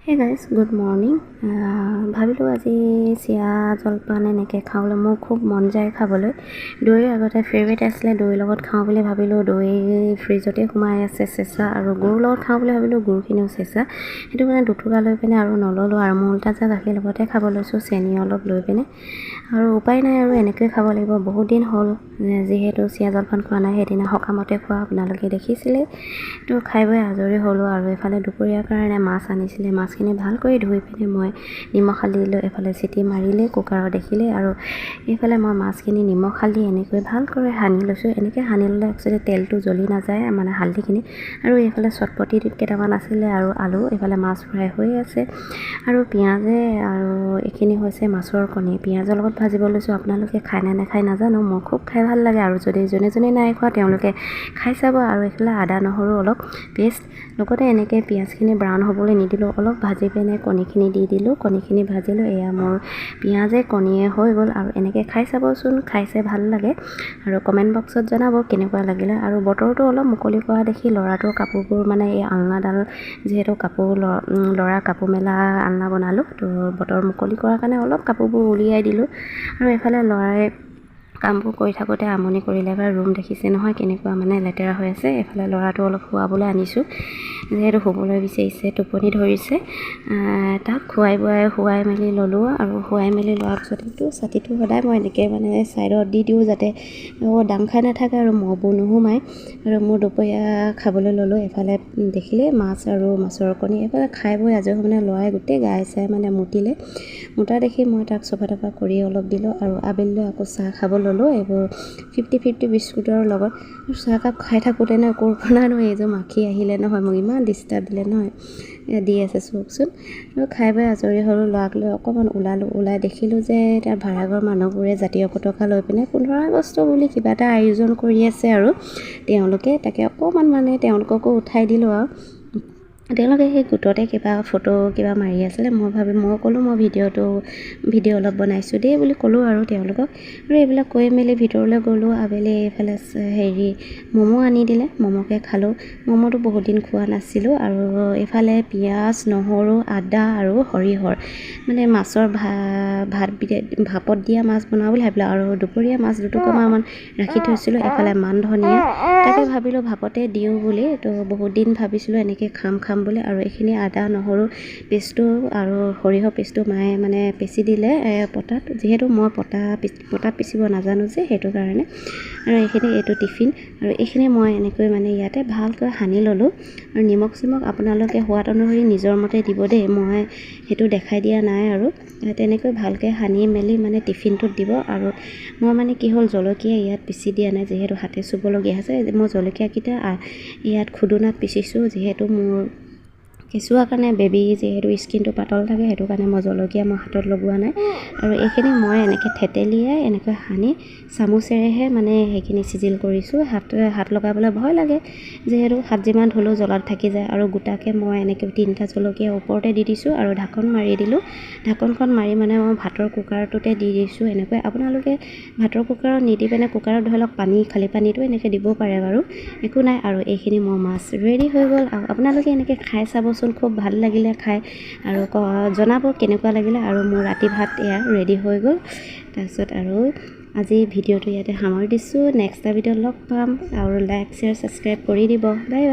Hey guys, good morning. ভাবিলোঁ আজি চিৰা জলপান এনেকৈ খাবলৈ মোৰ খুব মন যায় খাবলৈ। দৈ আগতে ফেভৰেট আছিলে, দৈৰ লগত খাওঁ বুলি ভাবিলোঁ। দৈ ফ্ৰিজতে সোমাই আছে চেঁচা, আৰু গুৰৰ লগত খাওঁ বুলি ভাবিলোঁ, গুৰখিনিও চেঁচা। সেইটো কাৰণে দুটুকুৰা লৈ পিনে আৰু নল'লোঁ আৰু মই তাজা গাখীৰ লগতে খাব লৈছোঁ, চেনি অলপ লৈ পিনে। আৰু উপায় নাই, আৰু এনেকৈয়ে খাব লাগিব। বহুত দিন হ'ল যিহেতু চিৰা জলপান খোৱা নাই। সেইদিনা সকামতে খোৱা, আপোনালোকে দেখিছিলে। তো খাই বৈ আজৰি হ'লোঁ আৰু এইফালে দুপৰীয়াৰ কাৰণে মাছ আনিছিলে। মাছখিনি ভালকৈ ধুই পিনে মই নিমখ হালধি দিলোঁ। এইফালে চিটি মাৰিলে কুকাৰত, দেখিলে। আৰু এইফালে মই মাছখিনি নিমখ হালধি এনেকৈ ভালকৈ সানি লৈছোঁ। এনেকৈ সানি ল'লে একচুৱেলি তেলটো জ্বলি নাযায়, মানে হালধিখিনি। আৰু এইফালে চটপটি কেইটামান আছিলে আৰু আলু। এইফালে মাছ ফ্ৰাই হৈ আছে আৰু পিঁয়াজে, আৰু এইখিনি হৈছে মাছৰ কণী, পিঁয়াজৰ লগত ভাজিব লৈছোঁ। আপোনালোকে খায় নে নাখায় নাজানো, মোৰ খুব খাই ভাল লাগে। আৰু যদি যোনে যোনে নাই খোৱা, তেওঁলোকে খাই চাব। আৰু এইফালে আদা নহৰু অলপ পেষ্ট লগতে এনেকৈ পিঁয়াজখিনি ব্ৰাউন হ'বলৈ নিদিলোঁ, অলপ ভাজি পিনে কণীখিনি দি দিলোঁ। কণীখিনি ভাজিলোঁ। এয়া মোৰ পিঁয়াজে কণীয়ে হৈ গ'ল। আৰু এনেকৈ খাই চাবচোন, খাই চাই ভাল লাগে আৰু কমেণ্ট বক্সত জনাব কেনেকুৱা লাগিলে। আৰু বতৰটো অলপ মুকলি কৰা দেখি ল'ৰাটোৰ কাপোৰবোৰ, মানে এই আলনাডাল, যিহেতু কাপোৰ ল'ৰা কাপোৰ মেলা আলনা বনালোঁ, তো বতৰ মুকলি কৰাৰ কাৰণে অলপ কাপোৰবোৰ উলিয়াই দিলোঁ। আৰু এইফালে ল'ৰাই কামবোৰ কৰি থাকোঁতে আমনি কৰিলে। এবাৰ ৰুম দেখিছে নহয় কেনেকুৱা মানে লেতেৰা হৈ আছে। এইফালে ল'ৰাটো অলপ শুৱাবলৈ আনিছোঁ, যিহেতু শুবলৈ বিচাৰিছে, টোপনি ধৰিছে। তাক খুৱাই বোৱাই শুৱাই মেলি ল'লোঁ। আৰু শুৱাই মেলি লোৱাৰ পিছত এইটো ছাতিটো সদায় মই এনেকৈ মানে ছাইডত দি দিওঁ, যাতে দাং খাই নাথাকে আৰু মহবোৰ নোসোমায়। আৰু মোৰ দুপৰীয়া খাবলৈ ল'লোঁ। এইফালে দেখিলে মাছ আৰু মাছৰ কণী। এইফালে খাই বৈ আজৰি হৈ মানে ল'ৰাই গোটেই গাই চাই মানে মুতিলে। মুতা দেখি মই তাক চফা তফা কৰি অলপ দিলোঁ আৰু আবেলিলৈ আকৌ চাহ খাব ল'লোঁ, এইবোৰ 50-50 বিস্কুটৰ লগত। চাহকাপ খাই থাকোঁতে ক'ৰ পৰানো এইযোৰ মাখি আহিলে নহয়, মোক ইমান ডিষ্টাৰ্ব দিলে নহয়। দি আছে চাওকচোন। আৰু খাই বৈ আজৰি হ'লোঁ। ল'ৰাক লৈ অকণমান ওলালোঁ। ওলাই দেখিলোঁ যে এতিয়া ভাড়াঘৰ মানুহবোৰে জাতীয় পতাকা লৈ পিনে 15 আগষ্ট বুলি কিবা এটা আয়োজন কৰি আছে আৰু তেওঁলোকে তাকে অকণমান মানে তেওঁলোককো উঠাই দিলোঁ। আৰু তেওঁলোকে সেই গোটতে কিবা ফটো কিবা মাৰি আছিলে। মই ভাবি মই ক'লোঁ, মই ভিডিঅ' অলপ বনাইছোঁ দেই বুলি ক'লোঁ আৰু তেওঁলোকক। আৰু এইবিলাক কৈ মেলি ভিতৰলৈ গ'লোঁ। আবেলি এইফালে হেৰি ম'ম' আনি দিলে, ম'ম'কে খালোঁ। ম'ম'টো বহুত দিন খোৱা নাছিলোঁ। আৰু এইফালে পিঁয়াজ, নহৰু, আদা আৰু সৰিয়হৰ মানে মাছৰ ভাত, ভাপত দিয়া মাছ বনাওঁ বুলি ভাবিলোঁ। আৰু দুপৰীয়া মাছ দুটুকুৰামান ৰাখি থৈছিলোঁ। এফালে মান ধনিয়া, তাকে ভাবিলোঁ ভাপতে দিওঁ বুলি। তো বহুত দিন ভাবিছিলোঁ এনেকৈ খাম খাম বুলি। আৰু এইখিনি আদা নহৰু পেষ্টটো আৰু সৰিয়হ পেষ্টটো মায়ে মানে পিচি দিলে পটাত, যিহেতু মই পটাত পিচিব নাজানো যে, সেইটো কাৰণে। আৰু এইখিনি এইটো টিফিন। আৰু এইখিনি মই এনেকৈ মানে ইয়াতে ভালকৈ সানি ল'লোঁ। আৰু নিমখ চিমখ আপোনালোকে সোৱাদ অনুসৰি নিজৰ মতে দিব দেই, মই সেইটো দেখাই দিয়া নাই। আৰু তেনেকৈ ভালকৈ সানি মেলি মানে টিফিনটোত দিব। আৰু মই মানে কি হ'ল, জলকীয়া ইয়াত পিচি দিয়া নাই, যিহেতু হাতে চুবলগীয়া হৈছে। মই জলকীয়াকেইটা ইয়াত খুদুনাত পিচিছোঁ, যিহেতু মোৰ কেঁচুৱাৰ কাৰণে, বেবী যিহেতু স্কিনটো পাতল থাকে, সেইটো কাৰণে মই জলকীয়া মই হাতত লগোৱা নাই। আৰু এইখিনি মই এনেকৈ থেতেলিয়াই এনেকৈ সানি চামুচেৰেহে মানে সেইখিনি চিজিল কৰিছোঁ। হাত হাত লগাবলৈ ভয় লাগে, যিহেতু হাত যিমান ধুলেও জ্বলাত থাকি যায়। আৰু গোটাকৈ মই এনেকৈ তিনিটা জলকীয়া ওপৰতে দি দিছোঁ আৰু ঢাকন মাৰি দিলোঁ। ঢাকনখন মাৰি মানে মই ভাতৰ কুকাৰটোতে দি দিছোঁ এনেকৈ। আপোনালোকে ভাতৰ কুকাৰত নিদি পিনে কুকাৰত ধৰি লওক পানী, খালী পানীটো এনেকৈ দিব পাৰে বাৰু, একো নাই। আৰু এইখিনি মোৰ মাছ ৰেডি হৈ গ'ল। আৰু আপোনালোকে এনেকৈ খাই চাবচোন, খুব ভাল লাগিলে খাই আৰু জনাব কেনেকুৱা লাগিলে। আৰু মোৰ ৰাতি ভাত এয়া ৰেডি হৈ গ'ল। তাৰপিছত আৰু আজি ভিডিঅ'টো ইয়াতে সামৰি দিছোঁ। নেক্সট এটা ভিডিঅ'ত লগ পাম আৰু লাইক, শ্বেয়াৰ, ছাবস্ক্ৰাইব কৰি দিব। Bye bye.